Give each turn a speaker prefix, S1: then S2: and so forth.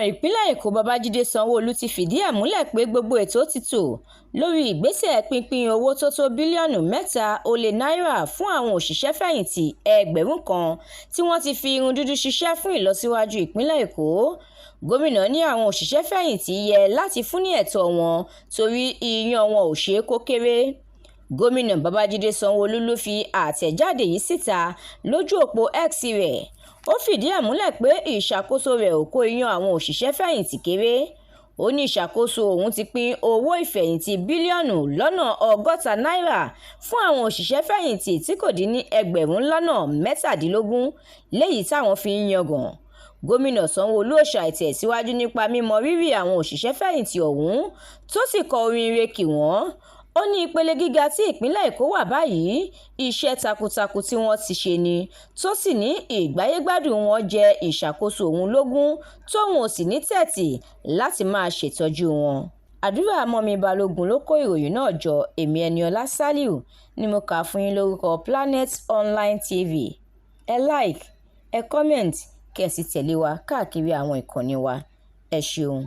S1: Ìpínlẹ̀ Èkó Babájídé Sanwó-Olú ti fìdí ẹ̀ múlẹ̀ pé gbogbo ètò ti tó lórí ìgbésẹ̀ pínpín owó tó tó bílíọ̀nù 3 ó lé náírà fún àwọn òṣìṣẹ́-fẹ̀yìntì 1,000 tí wọ́n ti fi irun dúdú ṣiṣẹ́ fún ìlọsíwájú ìpínlẹ̀ Èkó. Gómìnà ní àwọn òṣìṣẹ́-fẹ̀yìntì yẹ láti fún ní ẹ̀tọ́ wọn torí iyán wọn ò ṣeé kó kéré. Gómìnà Babájídé Sanwó-Olú ló fi àtẹ̀jáde yìí síta lójú òpó X rẹ̀. Ó fìdí ẹ̀ múlẹ̀ pé ìṣàkóso rẹ̀ ò kó iyán àwọn òṣìṣẹ́-fẹ̀yìntì kéré. Ó ní ìṣàkóso òun ti pín owó ìfẹ̀yìntì bílíọ̀nù lọ́nà 60 náírà fún àwọn òṣìṣẹ́-fẹ̀yìntì tí kò dín ní 17,000, léyìí táwọn fi ń yangàn. Gómìnà Sanwó-Olú ò ṣàì tẹ̀síwájú nípa mímọ rírì àwọn òṣìṣẹ́-fẹ̀yìntì ọ̀hún, tó sì kọ orin ire kí wọ́n. Ó ní ìpele gíga tí ìpínlẹ̀ Èkó wà báyìí, iṣẹ́ takuntakun tí wọ́n ti ṣe ni, tó sì ní ìgbáyé-gbádùn wọn jẹ ìṣàkóso òun lógún, tóun ò sì ní tẹ́tí láti máa ṣètọ́jú wọn. Àdúrà Mummy Balógun ló kó ìròyìn náà jọ. Èmi Eniola Saliu ni mo kà á fún yín lórúkọ Planet Online TV. Ẹ like, ẹ comment, kí ẹ sì tẹ̀lé wa káàkiri àwọn ìkànnì wa. Ẹ ṣeun.